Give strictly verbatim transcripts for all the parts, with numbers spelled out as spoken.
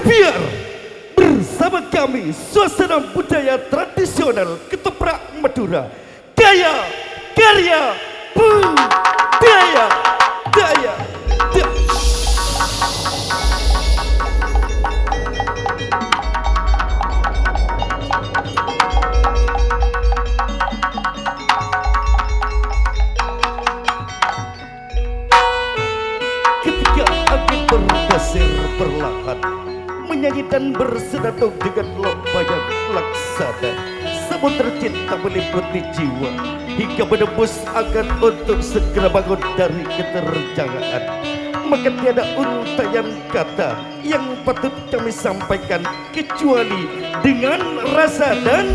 Biar bersama kami suasana budaya tradisional ketoprak Madura. Gaya karya budaya. Daya, daya. Ketika angin berpasir perlahan, menyanyi dan bersenandung dengan lomba yang laksana, samudra cinta meliputi jiwa, hingga menembus angkatan untuk segera bangun dari keterjagaan. Maka tiada untaian kata yang patut kami sampaikan kecuali dengan rasa dan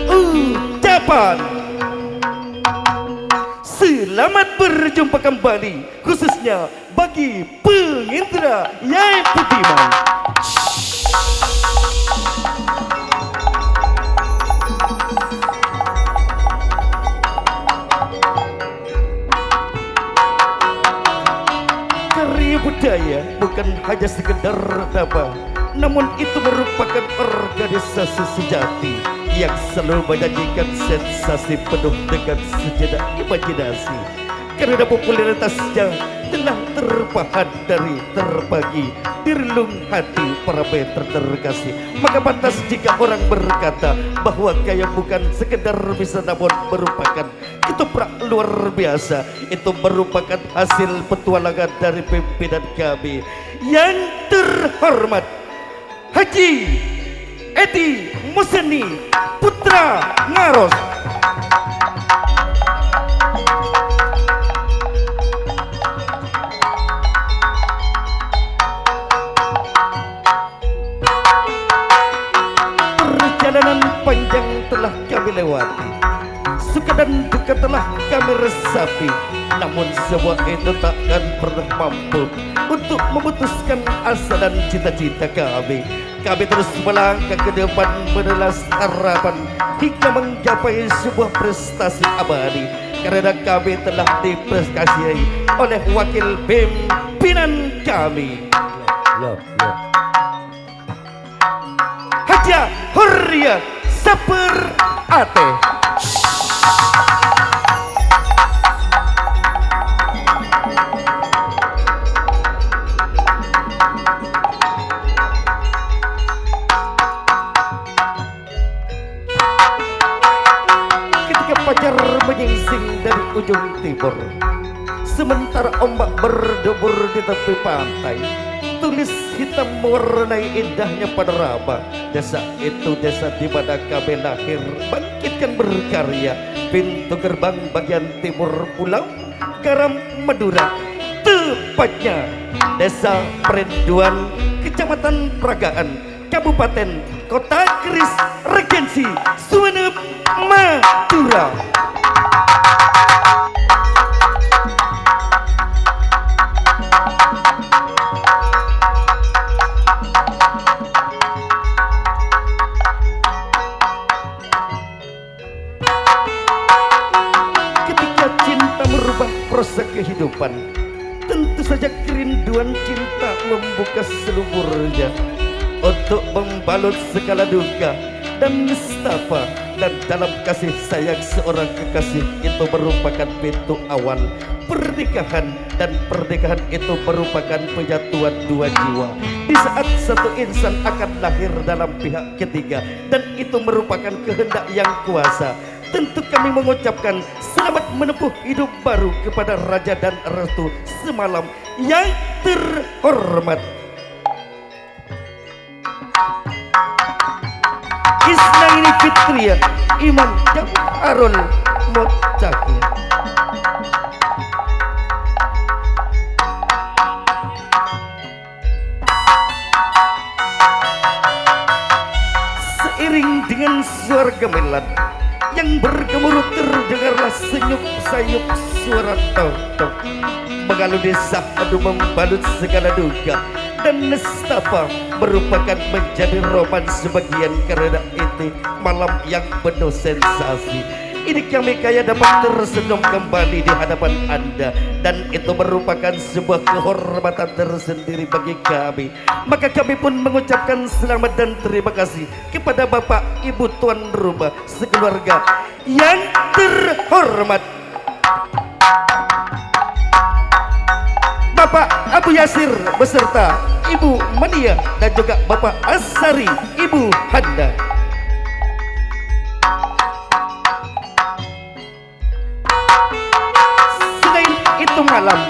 ucapan selamat berjumpa kembali, khususnya bagi pengendara Yai Budiman. Karya budaya bukan hanya sekedar nama, namun itu merupakan organisasi sejati yang selalu menyajikan sensasi penuh dengan sejenak imajinasi. Karena popularitasnya telah terpahat dari terbagi di relung hati para peter terkasih, maka pantas jika orang berkata bahwa gaya bukan sekedar bisa namun merupakan ketoprak luar biasa. Itu merupakan hasil petualangan dari pimpinan kami yang terhormat Haji Edi Musanni Putra Ngaros. Perjalanan panjang telah kami lewati, suka dan duka telah kami resapi, namun semua itu takkan pernah mampu untuk memutuskan asa dan cita-cita kami. Kami terus melangkah ke depan menelas harapan hingga menggapai sebuah prestasi abadi, karena kami telah diprestasi oleh wakil pimpinan kami. Loh, loh. Hajah Hurriyah Sabar Ate. Ketika fajar menyingsing dari ujung timur, sementara ombak berdebur di tepi pantai, tulis hitam mewarnai indahnya panorama. Desa itu desa di mana kami lahir, bangkit dan berkarya. Pintu gerbang bagian timur Pulau Karam Madura, tepatnya Desa Perinduan, Kecamatan Ragaan, Kabupaten Kota Keris, Regensi Sumenep, Madura. Ketika cinta merubah proses kehidupan, tentu saja kerinduan cinta membuka seluburnya untuk membalut segala duka dan nestapa, dan dalam kasih sayang seorang kekasih itu merupakan pintu awal pernikahan, dan pernikahan itu merupakan penyatuan dua jiwa. Di saat satu insan akan lahir dalam pihak ketiga, dan itu merupakan kehendak yang kuasa, tentu kami mengucapkan selamat menempuh hidup baru kepada raja dan ratu semalam yang terhormat. Isnaini Fitria, Imam Jauharul Muttaqin. Seiring dengan suara gamelan yang bergemuruh, terdengarlah senyum sayup suara tongtong mengalun desa, adu membalut segala duka dan nestapa merupakan menjadi roman sebagian karena itu malam yang penuh sensasi. Ini kami kaya dapat tersenyum kembali di hadapan Anda, dan itu merupakan sebuah kehormatan tersendiri bagi kami. Maka kami pun mengucapkan selamat dan terima kasih kepada Bapak, Ibu, tuan rumah sekeluarga yang terhormat. Bapak Abu Yasir beserta Ibu Mania dan juga Bapak Asari, Ibu Handa. Selain itu, malam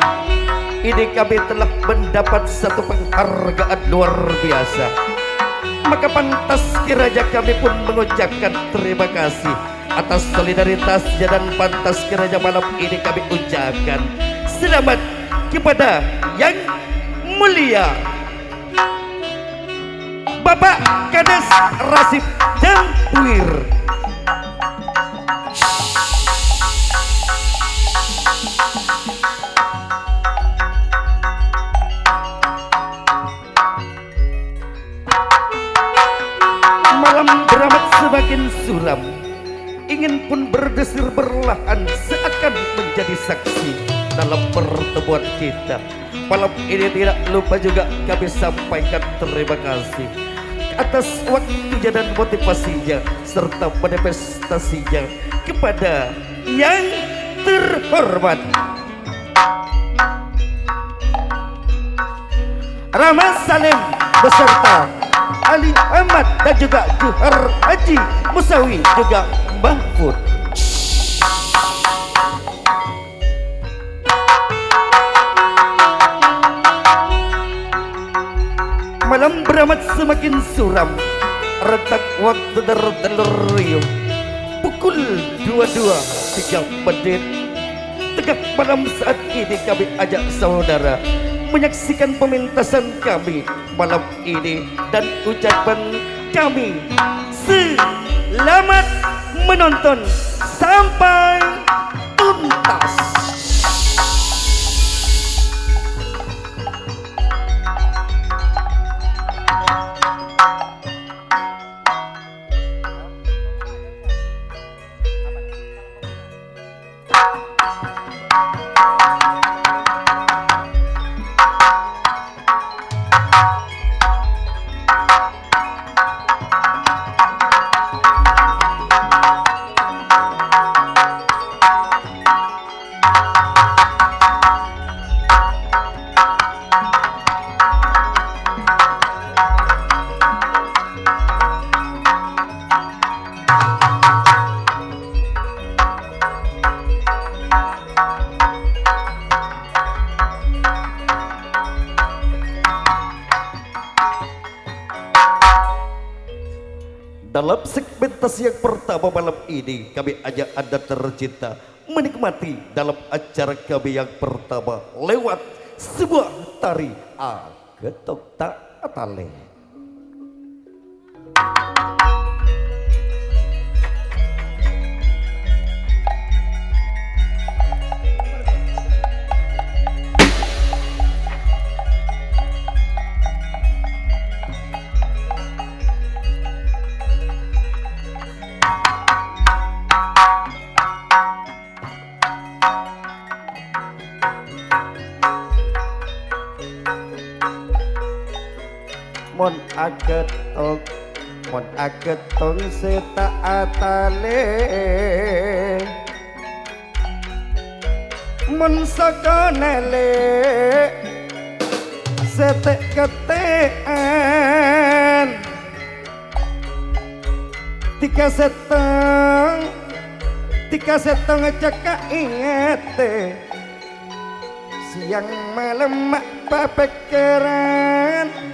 ini kami telah mendapat satu penghargaan luar biasa. Maka pantas kiranya kami pun mengucapkan terima kasih atas solidaritasnya, dan pantas kiranya malam ini kami ucapkan selamat kepada Yang Mulia Bapak Kades Rasip Dampuir. Malam beramat semakin suram. Ingin pun berdesir berlahan seakan menjadi saksi dalam pertemuan kita. Malam ini tidak lupa juga kami sampaikan terima kasih atas waktunya dan motivasinya serta manifestasinya kepada yang terhormat Rama Salim beserta Ali Ahmad dan juga Johar Haji Musawi juga Mahfud. Malam beramat semakin suram. Rentak waktu tertelur riuh. Pukul dua dua tiga menit. Tengah malam saat ini kami ajak saudara menyaksikan pementasan kami malam ini, dan ucapan kami, selamat menonton sampai tuntas. Dalam segmentasi yang pertama malam ini, kami ajak Anda tercinta menikmati dalam acara kami yang pertama lewat sebuah tari Agetok Ta' Atale. Mon agettong, mon agettong sè ta' atalè, mon soko nèlè sè tè'-kèttè'an. Dhika sèttong, dhika sèttong caka' èngètè. Sèyang malem ma' papèkkèran,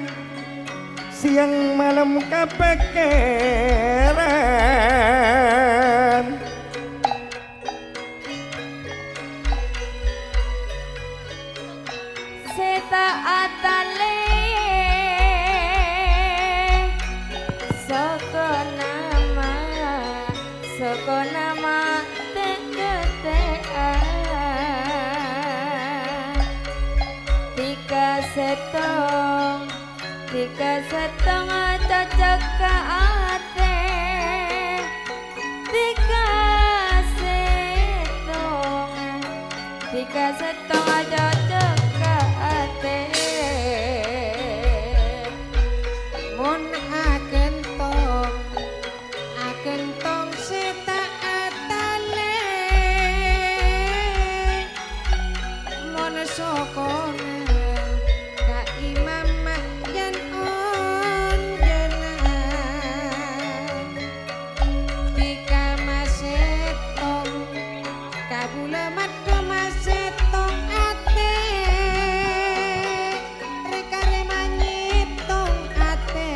sèyang malem kapèkkèran. Sè ta' atalè, soko nama, soko nama tè'-kèttè'an. Dhika sèttong, dhika sèttong cocok ka atè. Dhika Ka sèttong ajhâjhâk ka atè. Mon aghântong, aghântong sè ta' atalè. Mon sokona ka imam yan onjhânan. Dhika masèttong, kabulâ maddhu masèttong atè. Rè-karè manyèttong atè,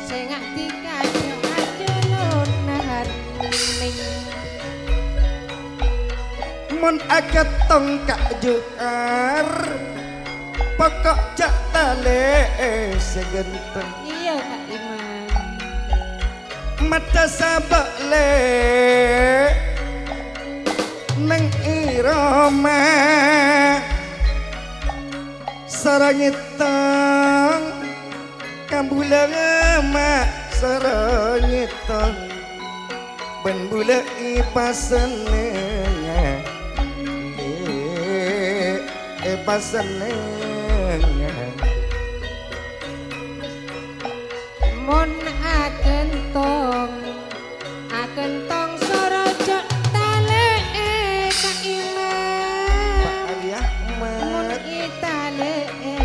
sènga' dhika jhâ-ajhâlonna harnèng. Mon aghântong ka jhâkar, pokok jhâ' talè'è sè ghântèng. Iyâ, Ka' Imam. Maddhâ sabâ' lè' neng è roma. Soro nyèttong, kabulâ ma' soro nyèttong. Bân bulâ èpasennengnga, è, èpasennengnga. Mon aghântong, aghântong soro jhâ' talè'è ka imam. Pak Ali Ahmad. Mon ètalè'è,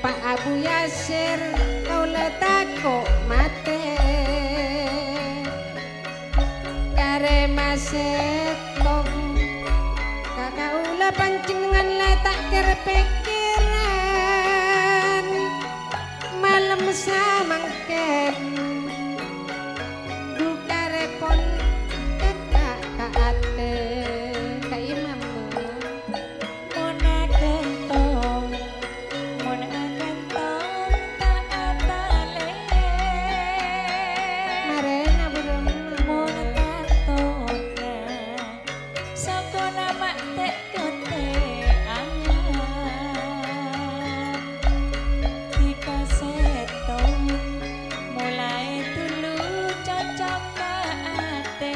Pa' Abu Yasir, kaulâ tako' matè. Karè masèttong, ka kaulâ panjhennengngan la ta' kèr-pèkkèran. Malem samangkèn, dhu karèpon kaka' ka atè, Ka' Imam. Mon aghântong, mon aghântong ta' atalè. Marèna bârâmma. Mon kantona, sokona ma' tè'-kottè'an. Dhika sèttong, molaè dhulu cocok ka atè.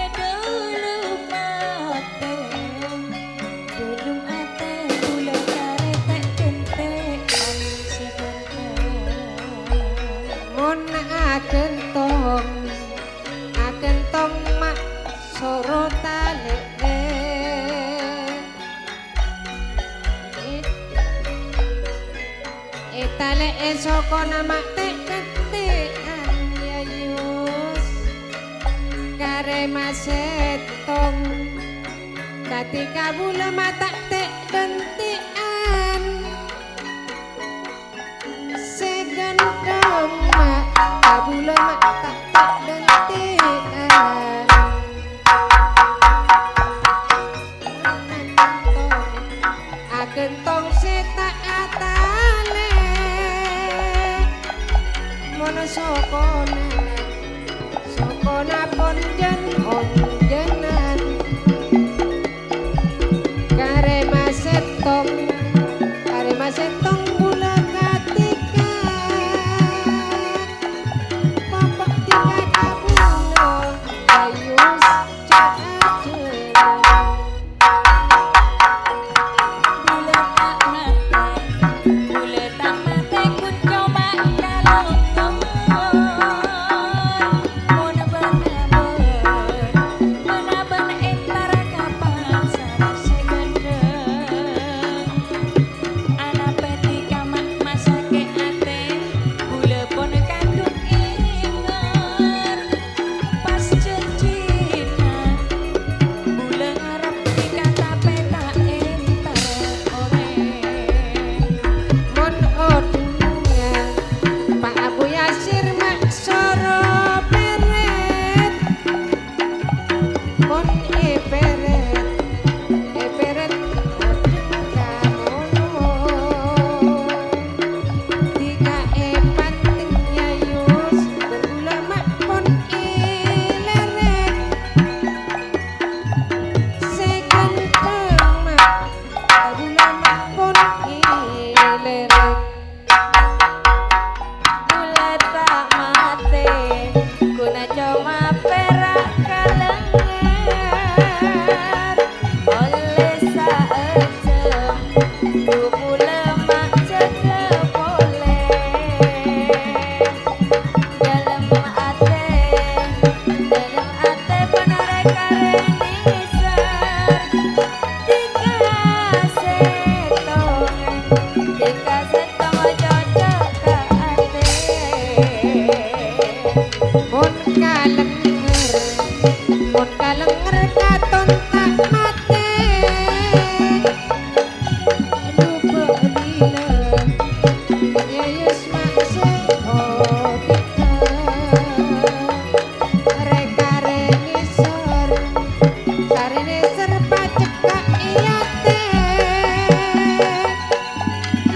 È dhâlem atè, dhâlem atè bulâ karè tè'-contè'an sè ghântèng. Mon aghântong, aghântong ma' soro talè'è. Ètalè'è sokona ma' tè'-kottè'an, yâ Yus. Karè masèttong, kadhi kabulâ ma' ta' tè'-kottè'an. Sè ghântèng ma' kabulâ ma' ta' tè'-kottè'an. Aghântong sè ta' atalè, mon sokona, sokona pon jân-onjhânan. Karè masèttong, karè masèttong bulâ kadhika. Papa' dhika kabulâ, Yus, jhâ' ajhâlong. Bulâ ta' matè, bulâ ta' matè, ghun coma kalonggor. Mon bân-abân, bân-abân entar ka pasar sè ghândhâng. Anapè dhika ma' masakè' atè, bulâ pon kadhung èngor. Pas jhânjhina, bulâ ngarep dhika tapè ta' entar orèng. Mon odungnga, Pa' Abu Yasir ma' soro pèrèt. Mon èpèrèt, èpèrèt adheng ka mono. Dhika èpantèng nyayus, bân bulâ ma' pon èlèrèk. Sè ghântèng ma' bulâ ma' pon èlèrèk. Bulâ ta' matè, ghuna coma pèra' kalèngngan. Dhika sèttong cocok ka atè. Mon kalènger, mon kalènger katon ta' matè. Dupa lila, yayus maksè odhi'na. Rè-karè nèser, karè nèser pacekka' è atè.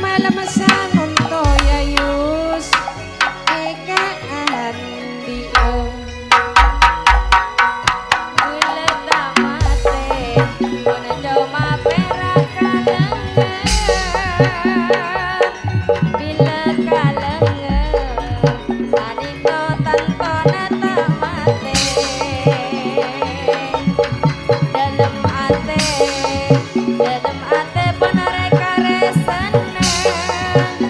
Malem sangonto yayus è kaandi'â. Bulâ ta' matè, mon coma pèra' kalènger. Bilâ kalènger, sanèka tantona ta' matè. Dâlem atè, dâlem atè pon rè-karè senneng.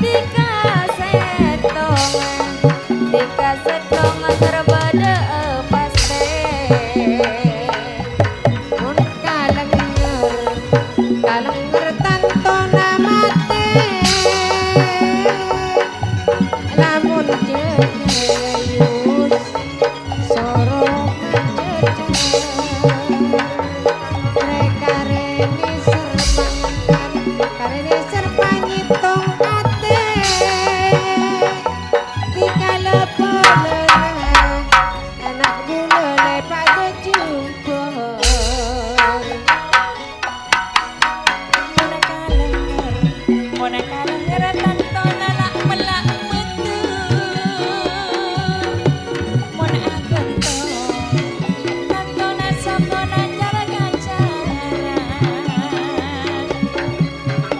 Dhika sèttonga, dhika sèttonga ter bâdâ'â pastè. Mon kalènger, kalènger tantona matè. Lamon jhâjhâ yus, soro majhâjhâ. Rè-karè nèser pangantan, karè nèser panyèttong atè. Dhika la bulâna, ana' bulâ lè padâ jhumbâr. Mon kalènger, mon kalènger tantona la'-mella' meddhu. Mon aghântong, tantona sokona cara-kacara.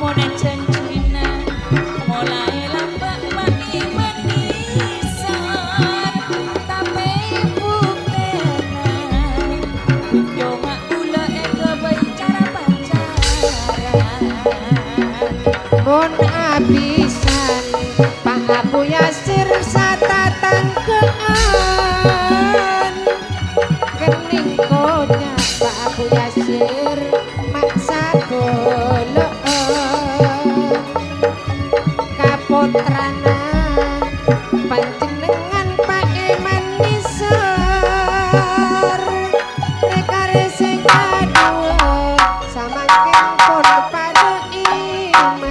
Mon jhânjhina molaè lambâ' maè manèsor, tapè buktèna coma bulâ èghâbây cara-pacaran. Mon abhisan, Pa' Abu Yasir satatangghâ'ân. Kennèng koca' Pa' Abu Yasir ma' sabâlâ'ân. Ka pottrana panjhennengngan Paèman Nèsor, rè-karè sè kaduwâ samangkèn pon padâ imam.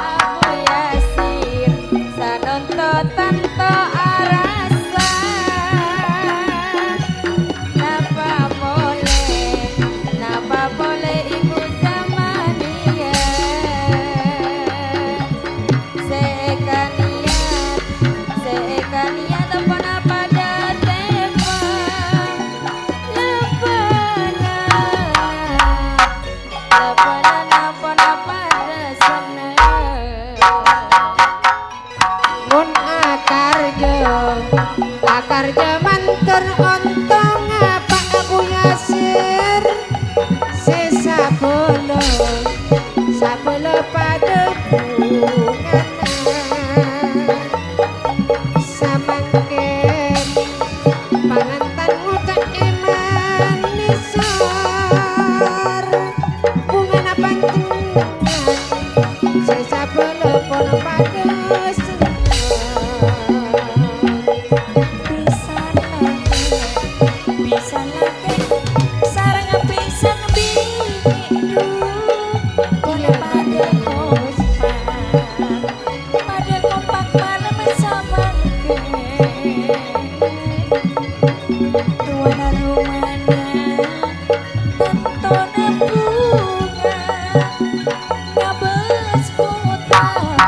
Abu Yasir, sanonto tanto arassa. Napa polè, napa polè Ibu Zamaniyah? Sè èkaniyat, sè èkaniyat pon padâ tèmbhâng. Lèbâna, lèbâna pon padâ senneng. Mon akarjâ, akarjâ mandhâr ontong apa Abu Yasir, sè sabâlâ, sabâlâ padâ bhungana. Samangkèn pangantan ngoca' è manèsor, bhungana panjhennengngan sè sabâlâ pon padâ senneng. Bhisan lakè, bhisan lakè, sareng bhisan binè' dhu, pon padâ kosmar. Padâ kompak malem samangkèn. Towana romana tantona bhunga ngabâs pottrana.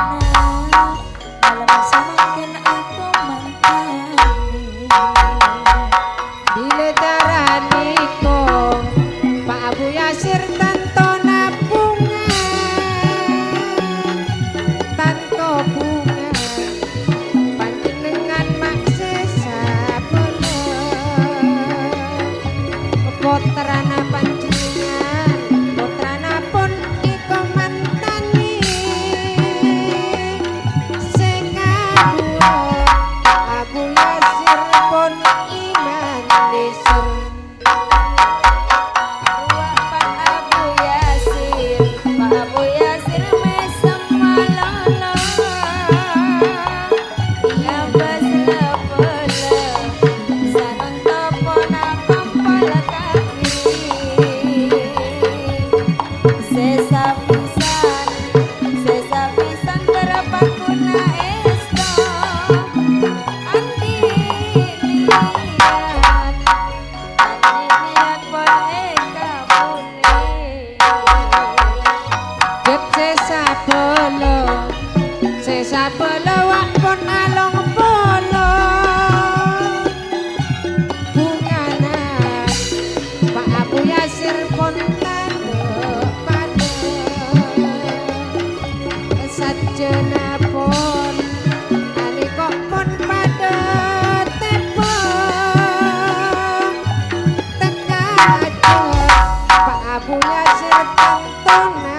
Tantona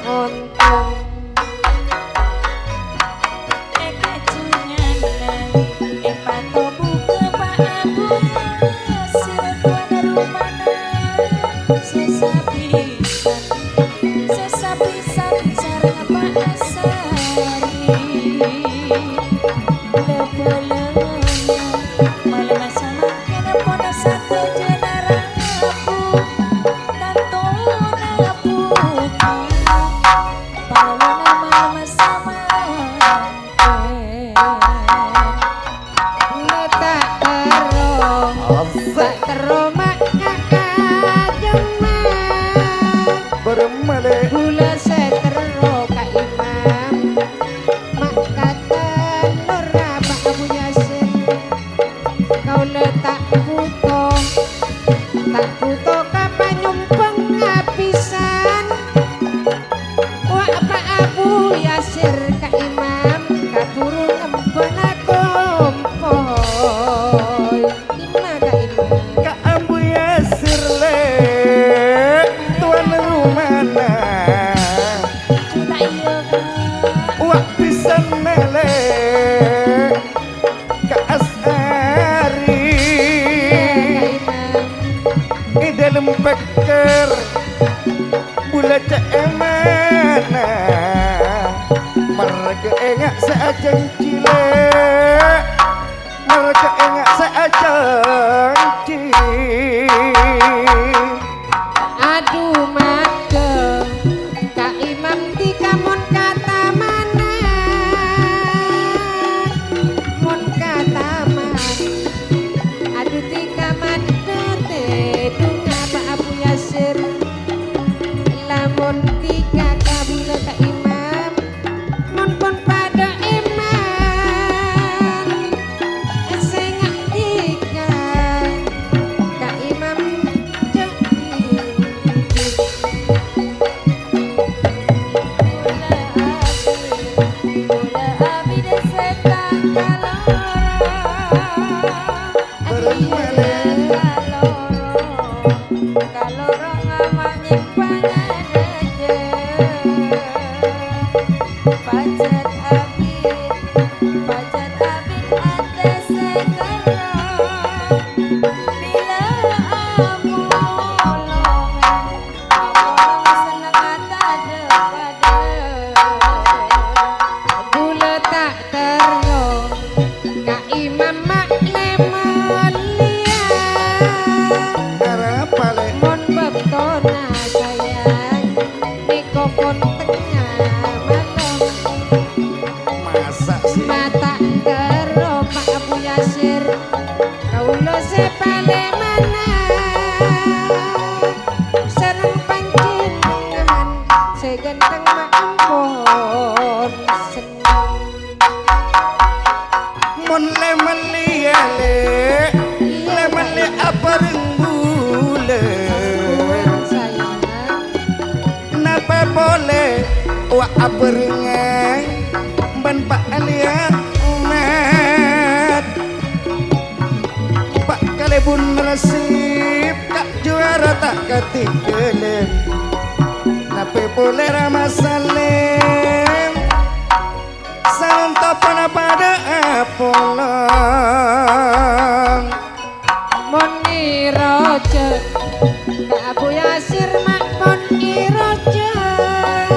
ontong. È kajunanna, è patobuka Pa' Abu, sè tuan rumana, sè sapisan, sè sapisan sareng Pa' Asari. La-bâlâna, malem samangkèn pon sadhâjâna rabu. Tantona puji, parlona malem samangkèn. Lo ta' terro, ta' terro ma' ka kajemma. Bârâmma, Lè'? Bulâ sè terro ka imam, ma' ka tello ra Pa' Abu Yasir. Kaulâ ta' buto, ta' buto ka panyombangnga bhisan. Wa' Pa' Abu Yasir ka imam, kabhuru ngembhâna kompoy. Dimma ka imam? Ka Abu Yasir, Lè', tuan rumana. Wa' bhisan, Lè'. Ka As'ari. È dâlem pèkkèr, bulâ ca'èmana. Marghâ enga' sè ajhânjhi, Lè'. Marghâ enga' sè ajhânjhi. Adu, maddhâ ka imam dhika mon ka tamana, mon ka taman. Adu dhika maddhâ tèdungnga Pa' Abu Yasir. Lamon dhika kabulâ ka imam, mon pon padâ èman, sè ngandika ka imam jâ' dhika. Bulâ abit, bulâ abit sè ta' kaloro. Kalorong ama' nyèmpana rajâ. Pajhât abit, pajhât abit atè sè kerro. Bilâ apolongan, apolong senneng atadâ-padâ. Bulâ ta' terro ka imam ma' lè-mallèya. Arapa, Lè'? Mon bâktona sayang, nèko pon tengnga malem. Masa' sih? Ma' ta' terro, Pa' Abu Yasir. Kaulâ sè palèmana sareng panjhennengngan sè ghântheng ma' ampon senneng. Mon lè-mallèya, Lè', lè-mallè abhâreng bulâ. Ampon, sayang. Napa polè wa' abhârengnga bân Pa' Aliyah Ahmad. Pa' Kalèbun Rasip, Ka' Juwara ta' katèngghâlân. Tapè polè Rama Salèm, sarontoponna padâ apolong. Mon èrojhâk ka Abu Yasir, ma' pon èrojhâk.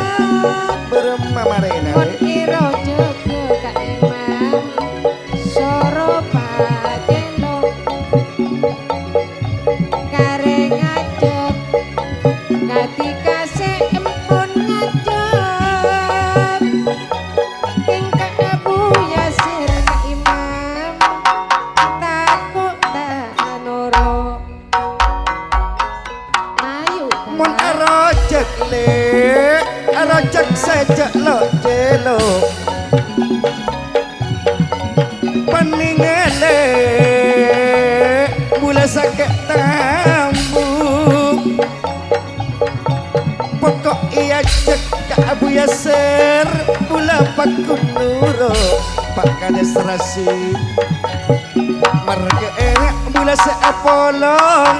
Bârâmma marèna, Mon Lè'? Èrojhâk ka imam, soro pajhelo. Karè ngajhâk, kadhi kasè empon ngajhâk. Èngka' Abu Yasir ka imam, tako' ta' noro'. Ayo, Mon Kak. Arojhâk, Lè', arojhâk sè jhâ' lo'-cèlo'. Panèngalè bulâ sakè' tambuk. Pokok èajhâk ka Abu Yasir, bulâ paggun noro', Pa' Kadès Rasyid. Marghâ èrèng bulâ sè apolong,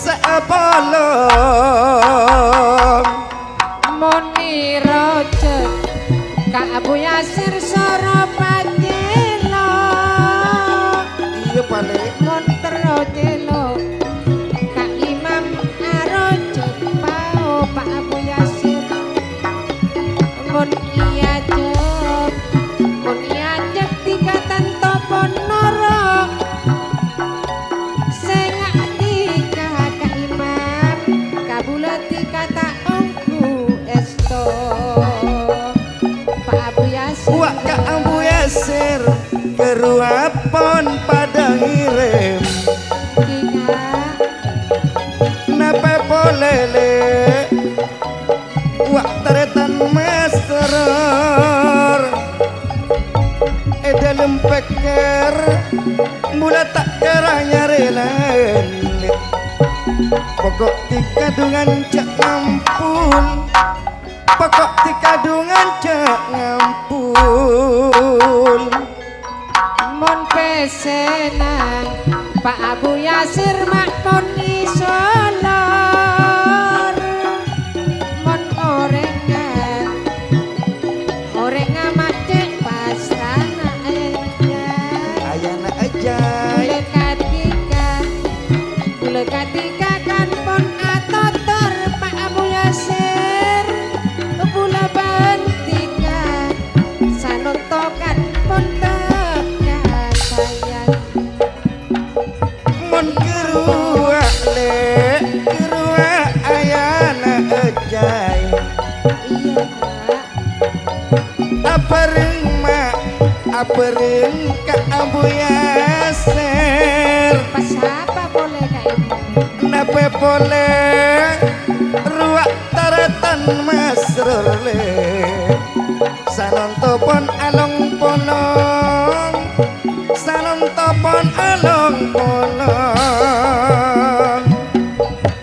sè apolong. Mon èrojhâk ka Abu Yasir soro pajhelo. Iyâ, palè'. Mon terro celo ka imam arojhâk pao pa Abu Yasir. Mon èajhâk, mon èajhâk dhika tanto pon noro'. Sènga' dhika ka imam, kabulâ dhika ta' ongghu èsto. Pa Abu Yasir. Wa' ka Abu Yasir, ghâruwa pon padâ ngèrèm. Dhika. Napè polè, Lè'? Wa' tarètan masrur è dâlem pèkkèr, bulâ ta' kèra nyarè laèn. Poko' dhika dhungan jhâ' ngampol, poko' dhika dhungan jhâ' ngampol. Mon pèssèna Pa' Abu Yasir ma' pon èsolor. Mon orèngnga, orèngnga ma' cè' pasrana èjhâi. Ayana èjhâi. Bulâ kadhika, bulâ kadhika kan pon atotor Pa' Abu Yasir. Bulâ bân dhika. Sanonto kan pon teka sayang. Mon ghâruwa, Lè', ghâruwa ayana èjhâi. Iyâ, Ka'. Abhâreng, Ma', abhâreng ka Abu Yasir. Pasapa polè ka Ibu? Napè polè rowa tarètan masrur, Lè'. Sanonto pon along-polong, sanonto pon along-polong.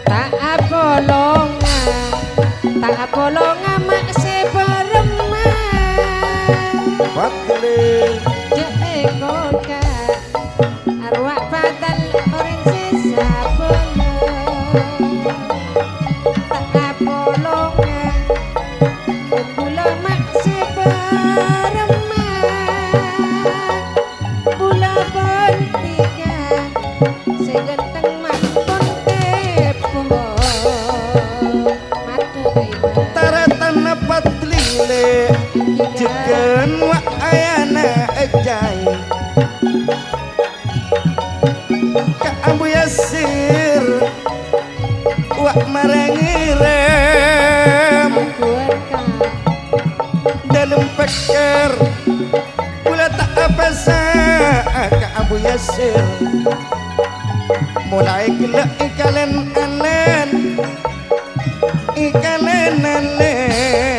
Ta' apolonga, ta' apolonga ma' sè bârâmma. Fadli. Jhâ' èkoca'. Arowa' padâl orèng sè sabâlâ. Ta' apolonga, bulâ ma' sè bârâmma. Bulâ bân dhika, sè ghânteng ma' pon tèpo. Matur, Pak Imam. Tarètan Fadli, Lè', jhughân wa' ayana èjhâi. Ka Abu Yasir, wa' marè ngèrèm. Ampon, Ka'. Dâlem pèkkèr, bulâ ta' apèsa ka Abu Yasir. Molaè ghellâ' èkalèn-alèn, èkalèn-alèn.